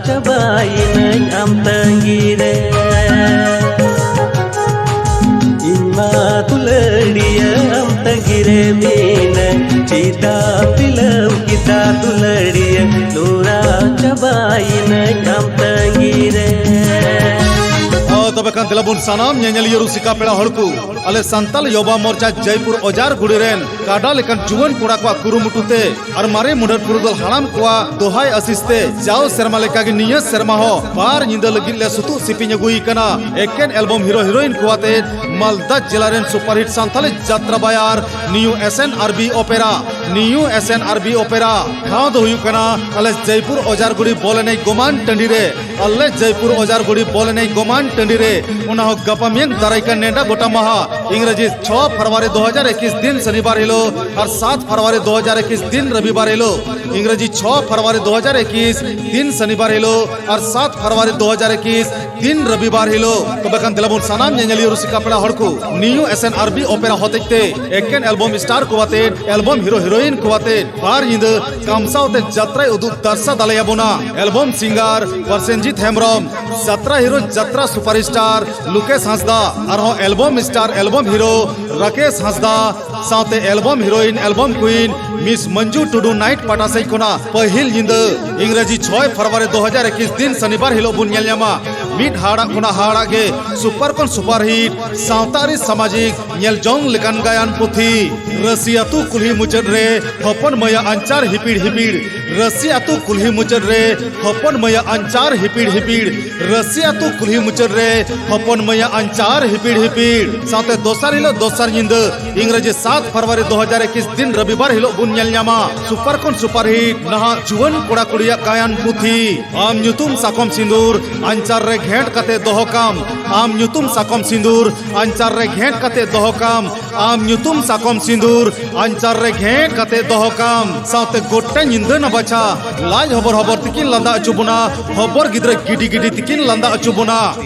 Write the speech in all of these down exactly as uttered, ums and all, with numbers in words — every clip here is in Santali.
ᱪᱟᱵᱟᱭᱮᱱᱟᱹᱧ ᱟᱢ ᱛᱟᱺᱜᱤ ᱨᱮ᱾ ᱤᱧ ᱢᱟ ᱫᱩᱞᱟᱹᱲᱤᱭᱟᱹ ᱟᱢ ᱛᱟᱺᱜᱤ ᱨᱮ ᱢᱤᱱᱟᱹᱧ᱾ ᱪᱮᱫᱟᱜ ᱵᱤᱞᱟᱹᱣ ᱠᱮᱫᱟ ᱫᱩᱞᱟᱹᱲᱤᱭᱟᱹ, ᱞᱩᱨᱟ ᱪᱟᱵᱟᱭᱮᱱᱟᱹᱧ ᱟᱢ ᱛᱟᱺᱜᱤ ᱨᱮ᱾ ᱦᱚᱸ, ᱛᱚᱵᱮ ᱠᱷᱟᱱ ᱫᱮᱞᱟ ᱵᱚᱱ ᱥᱟᱱᱟᱢ ᱧᱮᱧᱮᱞᱤᱭᱟᱹ ᱨᱩᱥᱤᱠᱟ ᱯᱮᱲᱟ ᱦᱚᱲ ᱠᱚ, ᱟᱞᱮ ᱥᱟᱱᱛᱟᱞ ᱭᱚᱵᱟ ᱢᱚᱨᱪᱟ ᱡᱚᱭᱯᱩᱨ ᱚᱡᱟᱨ ᱜᱩᱲᱤ ᱨᱮᱱ ᱠᱟᱰᱟ ᱞᱮᱠᱟᱱ ᱡᱩᱣᱟᱹᱱ ᱠᱚᱲᱟ ᱠᱚᱣᱟᱜ ᱠᱩᱨᱩᱢᱩᱴᱩ ᱛᱮ ᱟᱨ ᱢᱟᱨᱮ ᱢᱩᱰᱷᱟᱹᱫ ᱯᱩᱨᱩᱫᱷᱩᱞ ᱦᱟᱲᱟᱢ ᱠᱚᱣᱟᱜ ᱫᱚᱦᱟᱭ ᱟᱥᱤᱥ ᱛᱮ ᱡᱟᱣ ᱥᱮᱨᱢᱟ ᱞᱮᱠᱟᱜᱮ ᱱᱤᱭᱟᱹ ᱥᱮᱨᱢᱟ ᱦᱚᱸ ᱵᱟᱨ ᱧᱤᱫᱟᱹ ᱞᱟᱹᱜᱤᱫ ᱞᱮ ᱥᱩᱛᱩᱜ ᱥᱤᱯᱤᱧ ᱟᱹᱜᱩᱭ ᱠᱟᱱᱟ᱾ ᱮᱠᱮᱱ ᱮᱞᱵᱚᱢ ᱦᱤᱨᱳ ᱦᱤᱨᱳᱭᱤᱱ ᱠᱚ ᱟᱛᱮ ᱢᱟᱞᱫᱟ ᱡᱮᱞᱟ ᱨᱮᱱ ᱥᱩᱯᱟᱨᱦᱤᱴ ᱥᱟᱱᱛᱟᱞᱤ ᱡᱟᱛᱨᱟ ᱵᱟᱭᱟᱨ new S N R B opera, new S N R B ᱚᱯᱮᱨᱟ᱾ ᱴᱷᱟᱶ ᱫᱚ ᱦᱩᱭᱩᱜ ᱠᱟᱱᱟ ᱟᱞᱮ ᱡᱚᱭᱯᱩᱨ ᱚᱡᱟᱨ ᱜᱩᱲᱤ ᱵᱚᱞ ᱮᱱᱮᱡ ᱜᱚᱢᱟᱱ ᱴᱟᱺᱰᱤ ᱨᱮ᱾ ᱟᱞᱮ ᱡᱚᱭᱯᱩᱨ ᱚᱡᱟᱨ ᱜᱩᱲᱤ ᱵᱚᱞ ᱮᱱᱮᱡ ᱜᱚᱢᱟᱱ ᱴᱟᱺᱰᱤ ᱨᱮ᱾ ᱚᱱᱟ ᱦᱚᱸ ᱜᱟᱯᱟ ᱢᱮᱭᱟᱝ ᱫᱟᱨᱟᱭ ᱠᱟᱱ ᱱᱮᱰᱟ ᱜᱚᱴᱟ ᱢᱟᱦᱟ, ᱤᱝᱨᱮᱡᱤ ᱪᱷᱚ ᱯᱷᱮᱵᱽᱨᱩᱣᱟᱨᱤ ᱫᱩ ᱦᱟᱡᱟᱨ ᱮᱠᱩᱥ ᱫᱤᱱ ᱥᱚᱱᱤᱵᱟᱨ ᱦᱤᱞᱳᱜ ᱟᱨ ᱥᱟᱛ ᱯᱷᱮᱵᱽᱨᱩᱣᱟᱨᱤ ᱫᱩ ᱦᱟᱡᱟᱨ ᱮᱠᱩᱥ ᱫᱤᱱ ᱨᱚᱵᱤᱵᱟᱨ ᱦᱤᱞᱳᱜ᱾ ᱤᱝᱨᱮᱡᱤ ᱪᱷᱚ ᱯᱷᱮᱵᱽᱨᱩᱣᱟᱨᱤ ᱫᱩ ᱦᱟᱡᱟᱨ ᱮᱠᱩᱥ ᱫᱤᱱ ᱥᱚᱱᱤᱵᱟᱨ ᱦᱤᱞᱳᱜ ᱟᱨ ᱥᱟᱛ ᱯᱷᱮᱵᱽᱨᱩᱣᱟᱨᱤ ᱫᱩ ᱦᱟᱡᱟᱨ ᱮᱠᱩᱥ ᱫᱤᱱ ᱨᱚᱵᱤᱵᱟᱨ ᱦᱤᱞᱳᱜ᱾ ᱛᱚᱵᱮ ᱠᱷᱟᱱ ᱫᱮᱞᱟ ᱵᱚᱱ ᱥᱟᱱᱟᱢ ᱧᱮᱧᱮᱞᱤᱭᱟᱹ ᱨᱩᱥᱤᱠᱟ ᱯᱮᱲᱟ ᱦᱚᱲ ᱠᱚ, New S N R B ᱚᱯᱮᱨᱟ ᱦᱚᱛᱮᱡ ᱛᱮ ᱮᱠᱮᱱ ᱮᱞᱵᱚᱢ ᱥᱴᱟᱨ ᱠᱚ ᱟᱛᱮ ᱮᱞᱵᱚᱢ ᱦᱤᱨᱳ ᱦᱤᱨᱳᱭᱤᱱ ᱠᱚ ᱟᱛᱮ ᱵᱟᱨ ᱧᱤᱫᱟᱹ ᱠᱟᱢᱥᱟᱣ ᱛᱮ ᱡᱟᱛᱨᱟᱭ ᱩᱫᱩᱜ ᱫᱟᱨᱥᱟ ᱫᱟᱲᱮᱭᱟᱵᱚᱱᱟ᱾ ᱮᱞᱵᱚᱢ ᱥᱤᱝᱜᱟᱨ ᱯᱨᱚᱥᱮᱱᱡᱤᱛ ᱦᱮᱢᱵᱨᱚᱢ, ᱡᱟᱛᱨᱟ ᱦᱤᱨᱳ ᱡᱟᱛᱨᱟ ᱥᱩᱯᱟᱨᱥᱴᱟᱨ ᱞᱩᱠᱮᱥ ᱦᱟᱸᱥᱫᱟ, ᱟᱨᱦᱚᱸ album star album hero Rakesh ᱦᱟᱸᱥᱫᱟ, ᱥᱟᱶᱛᱮ album heroine album queen miss Manju Tudu night ᱯᱟᱦᱴᱟ ᱥᱮᱫ ᱠᱷᱚᱱᱟᱜ ᱯᱟᱹᱦᱤᱞ ᱧᱤᱫᱟᱹ ᱤᱝᱨᱮᱡᱤ ᱪᱷᱚᱭ ᱯᱷᱮᱵᱽᱨᱩᱣᱟᱨᱤ ᱫᱩ ᱦᱟᱡᱟᱨ ᱮᱠᱩᱥ ᱫᱤᱱ ᱥᱚᱱᱤᱵᱟᱨ ᱦᱤᱞᱳᱜ ᱵᱚᱱ ᱧᱮᱞ ᱧᱟᱢᱟ᱾ ᱢᱤᱫ ᱦᱟᱦᱟᱲᱟᱜ ᱠᱷᱚᱱᱟᱜ ᱦᱟᱦᱟᱲᱟᱜ ᱜᱮ ᱥᱩᱯᱟᱨ ᱠᱷᱚᱱ ᱥᱩᱯᱟᱨ ᱦᱤᱴ ᱥᱟᱶᱛᱟ ᱟᱹᱨᱤ ᱥᱟᱢᱟᱡᱤᱠ ᱧᱮᱞ ᱡᱚᱝ ᱞᱮᱠᱟᱱ ᱜᱟᱭᱟᱱ ᱯᱩᱛᱷᱤ᱾ ᱨᱟᱹᱥᱤ ᱟᱹᱛᱩ ᱠᱩᱞᱦᱤ ᱢᱩᱪᱟᱹᱫ ᱨᱮ ᱦᱚᱯᱚᱱ ᱢᱟᱹᱭᱟᱜ ᱟᱧᱪᱟᱨ ᱦᱤᱯᱤᱲ ᱦᱤᱯᱤᱲ᱾ ᱨᱟᱹᱥᱤ ᱟᱹᱛᱩ ᱠᱩᱞᱦᱤ ᱢᱩᱪᱟᱹᱫ ᱨᱮ ᱦᱚᱯᱚᱱ ᱢᱟᱹᱭᱟᱜ ᱟᱧᱪᱟᱨ ᱦᱤᱯᱤᱲ ᱦᱤᱯᱤᱲ᱾ ᱨᱟᱹᱥᱤ ᱟᱹᱛᱩ ᱠᱩᱞᱦᱤ ᱢᱩᱪᱟᱹᱫ ᱨᱮ ᱦᱚᱯᱚᱱ ᱢᱟᱹᱭᱟᱜ ᱟᱧᱪᱟᱨ ᱦᱤᱯᱤᱲ ᱦᱤᱯᱤᱲ᱾ ᱥᱟᱶᱛᱮ ᱫᱚᱥᱟᱨ ᱦᱤᱞᱳᱜ ᱫᱚᱥᱟᱨ ᱧᱤᱫᱟᱹ ᱤᱝᱨᱮᱡᱤ ᱥᱟᱛ ᱯᱷᱮᱵᱽᱨᱩᱣᱟᱨᱤ ᱫᱩ ᱦᱟᱡᱟᱨ ᱮᱠᱩᱥ ᱫᱤᱱ ᱨᱚᱵᱤᱵᱟᱨ ᱦᱤᱞᱳᱜ ᱵᱚᱱ ᱧᱮᱞ ᱧᱟᱢᱟ ᱥᱩᱯᱟᱨ ᱠᱷᱚᱱ ᱥᱩᱯᱟᱨ ᱦᱤᱴ ᱱᱟᱦᱟᱜ ᱡᱩᱣᱟᱹᱱ ᱠᱚᱲᱟ ᱠᱩᱲᱤᱭᱟᱜ ᱜᱟᱭᱟᱱ ᱯᱩᱛᱷᱤ ᱟᱢ ᱧᱩᱛᱩᱢ ᱥᱟᱠᱚᱢ ᱥᱤᱸᱫᱩᱨ ᱟᱧᱪᱟᱨ ᱨᱮ ᱜᱷᱮᱸᱴ ᱠᱟᱛᱮ ᱫᱚᱦᱚ ᱠᱟᱢ᱾ ᱟᱢ ᱧᱩᱛᱩᱢ ᱥᱟᱠᱚᱢ ᱥᱤᱸᱫᱩᱨ ᱟᱧᱪᱟᱨ ᱨᱮ ᱜᱷᱮᱸᱴ ᱠᱟᱛᱮ ᱫᱚᱦᱚ ᱠᱟᱢ᱾ ᱟᱢ ᱧᱩᱛᱩᱢ ᱥᱟᱠᱚᱢ ᱥᱤᱸᱫᱩᱨ ᱟᱧᱪᱟᱨ ᱨᱮ ᱜᱷᱮᱸᱴ ᱠᱟᱛᱮ ᱫᱚᱦᱚ ᱠᱟᱢ᱾ ᱥᱟᱶᱛᱮ ᱜᱚᱴᱟ ᱧᱤᱫᱟᱹ ᱱᱟ ᱵᱟᱪᱷᱟ ᱞᱟᱡ ᱦᱚᱵᱚᱨ ᱦᱚᱵᱚᱨ ᱛᱤᱠᱤᱱ ᱞᱟᱸᱫᱟ ᱚᱪᱚ ᱵᱚᱱᱟ, ᱦᱚᱵᱚᱨ ᱜᱤᱫᱽᱨᱟᱹ ᱜᱤᱰᱤ ᱜᱤᱰᱤ ᱛᱤᱠᱤᱱ ᱞᱟᱸᱫᱟ ᱚᱪᱚ ᱵᱚᱱᱟ᱾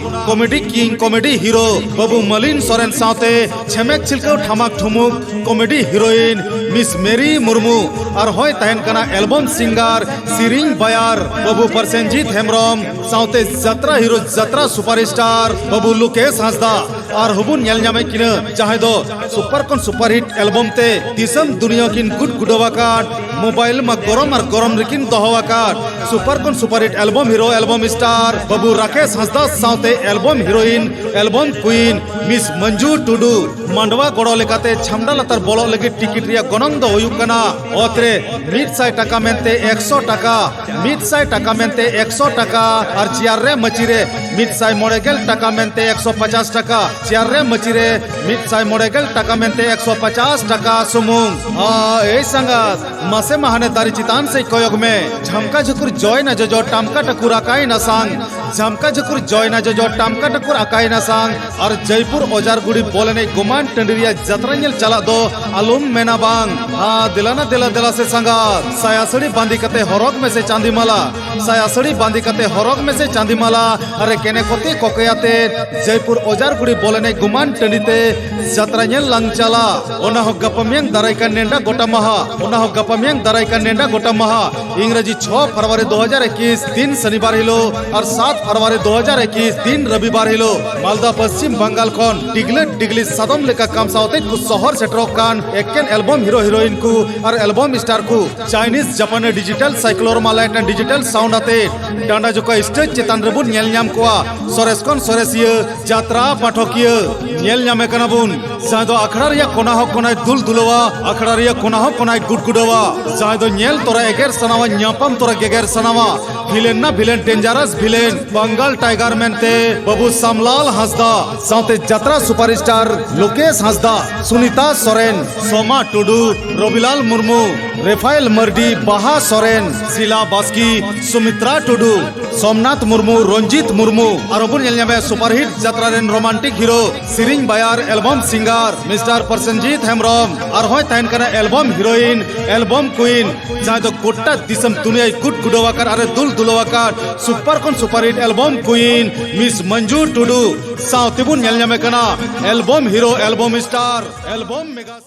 ᱠᱚᱢᱮᱰᱤ ᱠᱤᱝ ᱠᱚᱢᱮᱰᱤ ᱦᱤᱨᱳ ᱵᱟᱹᱵᱩ ᱢᱟᱹᱞᱤᱱ ᱥᱚᱨᱮᱱ ᱥᱟᱶᱛᱮ ᱪᱷᱮᱢᱮᱠ ᱪᱷᱤᱞᱠᱟᱹᱣ ᱴᱷᱟᱢᱟᱠ ᱴᱷᱩᱢᱩᱠ comedy heroine miss Mary Murmu. ᱟᱨ ᱦᱚᱭ ᱛᱟᱦᱮᱱ ᱠᱟᱱᱟ ᱮᱞᱵᱚᱢ ᱥᱤᱝᱜᱟᱨ ᱥᱤᱨᱤᱧ ᱵᱟᱭᱟᱨ ᱵᱟᱹᱵᱩ ᱯᱨᱚᱥᱮᱱᱡᱤᱛ ᱦᱮᱢᱵᱨᱚᱢ ᱥᱟᱶᱛᱮ ᱡᱟᱛᱨᱟ ᱦᱤᱨᱳ ᱡᱟᱛᱨᱟ ᱥᱩᱯᱟᱨᱥᱴᱟᱨ ᱵᱟᱹᱵᱩ ᱞᱩᱠᱮᱥ ᱦᱟᱸᱥᱫᱟ᱾ ᱟᱨ ᱦᱚᱸᱵᱚᱱ ᱧᱮᱞ ᱧᱟᱢᱮᱫ ᱠᱤᱱᱟᱹ ᱡᱟᱦᱟᱸᱭ ᱫᱚ ᱥᱩᱯᱟᱨ ᱠᱷᱚᱱ ᱥᱩᱯᱟᱨ ᱦᱤᱴ ᱮᱞᱵᱚᱢ ᱛᱮ ᱫᱤᱥᱚᱢ ᱫᱩᱱᱤᱭᱟᱹ ᱠᱤᱱ ᱜᱩᱰ ᱜᱩᱰᱟᱹᱣ ᱟᱠᱟᱫ, ᱢᱳᱵᱟᱭᱤᱞ ᱢᱟ ᱜᱚᱨᱚᱢ ᱟᱨ ᱜᱚᱨᱚᱢ ᱨᱮᱠᱤᱱ ᱫᱚᱦᱚ ᱟᱠᱟᱫ᱾ ᱥᱩᱯᱟᱨ ᱠᱷᱚᱱ super hit album hero album star Babu Rakesh ᱦᱟᱸᱥᱫᱟ ᱥᱟᱶᱛᱮ album heroine album queen miss Manju Tudu. ᱢᱟᱰᱣᱟ ᱜᱚᱲᱚ ᱞᱮᱠᱟᱛᱮ ᱪᱷᱟᱢᱰᱟ ᱞᱟᱛᱟᱨ ᱵᱚᱞᱚᱜ ᱞᱟᱹᱜᱤᱫ ᱴᱤᱠᱤᱴ ᱨᱮᱭᱟᱜ ᱜᱚᱱᱚᱝ ᱫᱚ ᱦᱩᱭᱩᱜ ᱠᱟᱱᱟ ᱚᱛ ᱨᱮ ᱢᱤᱫ ᱥᱟᱭ ᱴᱟᱠᱟ ᱢᱮᱱᱛᱮ ᱮᱠᱥᱚ ᱴᱟᱠᱟ, ᱢᱤᱫ ᱥᱟᱭ ᱴᱟᱠᱟ ᱢᱮᱱᱛᱮ ᱮᱠᱥᱚ ᱴᱟᱠᱟ, ᱟᱨ ᱪᱮᱭᱟᱨ ᱨᱮ ᱢᱟᱹᱪᱤ ᱨᱮ ᱢᱤᱫ ᱥᱟᱭ ᱢᱚᱬᱮ ᱜᱮᱞ ᱴᱟᱠᱟ ᱢᱮᱱᱛᱮ ᱮᱠᱥᱚ ᱯᱚᱪᱟᱥ ᱴᱟᱠᱟ, ᱪᱮᱭᱟᱨ ᱨᱮ ᱢᱟᱹᱪᱤ ᱨᱮ ᱢᱤᱫ ᱥᱟᱭ ᱢᱚᱬᱮ ᱜᱮᱞ ᱴᱟᱠᱟ ᱢᱮᱱᱛᱮ ᱮᱠᱥᱚ ᱯᱚᱪᱟᱥ ᱴᱟᱠᱟ ᱥᱩᱢᱩᱝ᱾ ᱟ, ᱮᱭ ᱥᱟᱸᱜᱟᱛ, ᱢᱟᱥᱮ ᱢᱟ ᱦᱟᱱᱮ ᱫᱟᱨᱮ ᱪᱮᱛᱟᱱ ᱥᱮᱫ ᱠᱚᱭᱚᱜ ᱢᱮ᱾ ᱡᱷᱟᱢᱠᱟ ᱡᱷᱩᱠᱩᱨ ᱡᱚᱭ ᱱᱟ ᱡᱚᱡᱚ ᱴᱟᱢᱠᱟ ᱴᱟᱠᱩᱨ ᱟᱠᱟᱭ ᱱᱟ ᱥᱟᱝ᱾ ᱡᱷᱟᱢᱠᱟ ᱡᱷᱩᱠᱩᱨ ᱡᱚᱭ ᱱᱟ ᱡᱚᱡᱚ ᱴᱟᱢᱠᱟ ᱴᱟᱠᱩᱨ ᱟᱠᱟᱭ ᱱᱟ ᱥᱟᱝ᱾ ᱟᱨ ᱡᱚᱭᱯᱩᱨ ᱚᱡᱟᱨ ᱜᱩᱲᱤ ᱵᱚᱞ ᱮᱱᱮᱡ ᱜᱩᱢᱟᱱ ᱴᱟᱺᱰᱤ ᱨᱮᱭᱟᱜ ᱡᱟᱛᱨᱟ ᱧᱮᱞ ᱪᱟᱞᱟᱜ ᱫᱚ ᱟᱞᱚᱢ ᱢᱮᱱᱟ ᱵᱟᱝ᱾ ᱟ, ᱫᱮᱞᱟ ᱱᱟ ᱫᱮᱞᱟ ᱫᱮᱞᱟ ᱥᱮ ᱥᱟᱸᱜᱟᱛ᱾ ᱥᱟᱭᱟ ᱥᱟᱹᱲᱤ ᱵᱟᱸᱫᱮ ᱠᱟᱛᱮ ᱦᱚᱨᱚᱜ ᱢᱮᱥᱮ ᱪᱟᱸᱫᱤ ᱢᱟᱞᱟ᱾ ᱥᱟᱭᱟ ᱥᱟᱹᱲᱤ ᱵᱟᱸᱫᱮ ᱠᱟᱛᱮ ᱦᱚᱨᱚᱜ ᱢᱮᱥᱮ ᱪᱟᱸᱫᱤ ᱢᱟᱞᱟ᱾ ᱟᱨᱮ ᱠᱮᱱᱮ ᱠᱚᱛᱮ ᱠᱚᱠᱮᱭᱟᱛᱮ ᱡᱚᱭᱯᱩᱨ ᱚᱡᱟᱨ ᱜᱩᱲᱤ ᱵᱚᱞ ᱮᱱᱮᱡ ᱜᱩᱢᱟᱱ ᱴᱟᱺᱰᱤ ᱛᱮ ᱡᱟᱛᱨᱟ ᱧᱮᱞ ᱞᱟᱝ ᱪᱟᱞᱟᱜ᱾ ᱚᱱᱟ ᱦᱚᱸ ᱜᱟᱯᱟ ᱢᱮᱭᱟᱝ ᱫᱟᱨᱟᱭ ᱠᱟᱱ ᱱᱮᱰᱟ ᱜᱚᱴᱟ ᱢᱟᱦᱟ᱾ ᱚᱱᱟ ᱦᱚᱸ ᱜᱟᱯᱟ ᱢᱮᱭᱟᱝ ᱫᱟᱨᱟᱭ ᱠᱟᱱ ᱱᱮᱰᱟ ᱜᱚᱴᱟ ᱢᱟᱦᱟ᱾ ᱤᱝᱨᱟᱡᱤ ᱪᱷᱚ ᱯᱷᱮᱵᱽᱨᱩᱣᱟᱨᱤ ᱫᱩ ᱦᱟᱡᱟᱨ ᱮᱠᱩᱥ, ᱫᱤᱱ ᱥᱚᱱᱤᱵᱟᱨ ᱦᱤᱞᱳᱜ, ᱟᱨ ᱥᱟᱛ ᱯᱷᱮᱵᱽᱨᱩᱣᱟᱨᱤ ᱫᱩ ᱦᱟᱡᱟᱨ ᱮᱠᱩᱥ, ᱫᱤᱱ ᱨᱚᱵᱤᱵᱟᱨ ᱦᱤᱞᱳᱜ, ᱢᱟᱞᱫᱟ ᱯᱚᱥᱪᱤᱢ ᱵᱟᱝᱜᱟᱞ ᱠᱷᱚᱱ ᱰᱤᱜᱽᱞᱟᱹ ᱰᱤᱜᱽᱞᱤ ᱥᱟᱫᱚᱢ ᱞᱮᱠᱟ ᱠᱟᱢᱥᱟᱣᱛᱮ ᱠᱚ ᱥᱚᱦᱚᱨ ᱥᱮᱴᱮᱨᱚᱜ ᱠᱟᱱ ᱮᱠᱮᱱ ᱮᱞᱵᱚᱢ ᱦᱤᱨᱳ ᱦᱤᱨᱳᱭᱤᱱ ᱠᱚ ᱟᱨ ᱮᱞᱵᱚᱢ ᱥᱴᱟᱨ ᱠᱚ᱾ ᱪᱟᱭᱱᱤᱡᱽ ᱡᱟᱯᱟᱱᱤ digital cyclorama light and digital sound ᱟᱛᱮ ᱰᱟᱸᱰᱟ ᱡᱚᱠᱟ ᱥᱴᱮᱡᱽ ᱪᱮᱛᱟᱱ ᱨᱮᱵᱚᱱ ᱧᱮᱞ ᱧᱟᱢ ᱠᱚᱣᱟ᱾ ᱥᱚᱨᱮᱥ ᱠᱷᱚᱱ ᱥᱚᱨᱮᱥᱤᱭᱟᱹ ᱡᱟᱛᱨᱟ ᱯᱟᱴᱷᱚᱠᱤᱭᱟᱹ ᱧᱮᱞ ᱧᱟᱢᱮ ᱠᱟᱱᱟ ᱵᱚᱱ, ᱡᱟᱦᱟᱸᱭ ᱫᱚ ᱟᱠᱷᱲᱟ ᱨᱮᱭᱟᱜ ᱠᱚᱱᱟ ᱦᱚᱸ ᱠᱚᱱᱟᱭ ᱫᱩᱞ ᱫᱩᱞᱟᱹᱣᱟ, ᱟᱠᱷᱲᱟ ᱨᱮᱭᱟᱜ ᱠᱚᱱᱟ ᱦᱚᱸ ᱠᱚᱱᱟᱭ ᱜᱩᱰᱜᱩᱰᱟᱹᱣᱟ, ᱡᱟᱦᱟᱸᱭ ᱫᱚ ᱧᱮᱞ ᱛᱚᱨᱟ ᱮᱜᱮᱨ ᱥᱟᱱᱟᱣᱟ, ᱧᱟᱯᱟᱢ ᱛᱚᱨᱟ ᱜᱮᱜᱮᱨ ᱥᱟᱱᱟᱣᱟ᱾ ᱵᱷᱤᱞᱮᱱ ᱱᱟ ᱵᱷᱤᱞᱮᱱ, ᱰᱮᱧᱡᱟᱨᱟᱥ ᱵᱷᱤᱞᱮᱱ, ᱵᱟᱝᱜᱟᱞ ᱴᱟᱭᱜᱟᱨ ᱢᱮᱱᱛᱮ ᱵᱟᱹᱵᱩ ᱥᱟᱢᱞᱟᱞ ᱦᱟᱸᱥᱫᱟ ᱥᱟᱶᱛᱮ ᱡᱟᱛᱨᱟ ᱥᱩᱯᱟᱨᱥᱴᱟᱨ ᱞᱳᱠᱮᱥ ᱦᱟᱸᱥᱫᱟ, ᱥᱩᱱᱤᱛᱟ ᱥᱚᱨᱮᱱ, ᱥᱳᱢᱟ ᱴᱩᱰᱩ, ᱨᱚᱵᱤᱞᱟᱞ ᱢᱩᱨᱢᱩ, ᱨᱮᱯᱷᱟᱭᱮᱞ ᱢᱟᱨᱰᱤ, ᱵᱟᱦᱟ ᱥᱚᱨᱮᱱ, ᱥᱤᱞᱟ ᱵᱟᱥᱠᱤ, ᱥᱩᱢᱤᱛᱨᱟ ᱴᱩᱰᱩ, ᱥᱳᱢᱱᱟᱛᱷ ᱢᱩᱨᱢᱩ, ᱨᱚᱧᱡᱤᱛ ᱢᱩᱨᱢᱩ, ᱟᱨ ᱵᱚᱱ ᱧᱮᱞ ᱧᱟᱢᱮ ᱥᱩᱯᱟᱨᱦᱤᱴ ᱡᱟᱛᱨᱟ ᱨᱮᱱ ᱨᱳᱢᱟᱱᱴᱤᱠ ᱦᱤᱨᱳ ᱥᱮᱨᱮᱧ ᱵᱟᱭᱟᱨ ᱮᱞᱵᱚᱢ ᱥᱤᱝᱜᱟᱨ ᱢᱤᱥᱴᱟᱨ ᱯᱨᱚᱥᱮᱱᱡᱤᱛ ᱦᱮᱢᱵᱨᱚᱢ, ᱟᱨᱦᱚᱸᱭ ᱛᱟᱦᱮᱱ ᱠᱟᱱᱟ ᱮᱞᱵᱚᱢ ᱦᱤᱨᱳᱭᱤᱱ, ᱮᱞᱵᱚᱢ ᱠᱩᱭᱤᱱ, ᱡᱟᱦᱟᱸᱭ ᱫᱚ ᱜᱚᱴᱟ ᱫᱤᱥᱚᱢ ᱫᱩᱱᱤᱭᱟᱹᱭ ᱜᱩᱰ ᱜᱩᱰᱟᱹᱣ ᱟᱠᱟᱫ ᱟᱨᱮ ᱫᱩᱞ ᱫᱩᱞᱟᱹᱣ ᱟᱠᱟᱫ ᱥᱩᱯᱟᱨ ᱠᱷᱚᱱ superhit album queen miss Manju Tudu ᱥᱟᱶᱛᱮ ᱵᱚᱱ ᱧᱮᱞ ᱧᱟᱢᱮ ᱠᱟᱱᱟ album hero, album star, album ᱢᱮᱜᱟ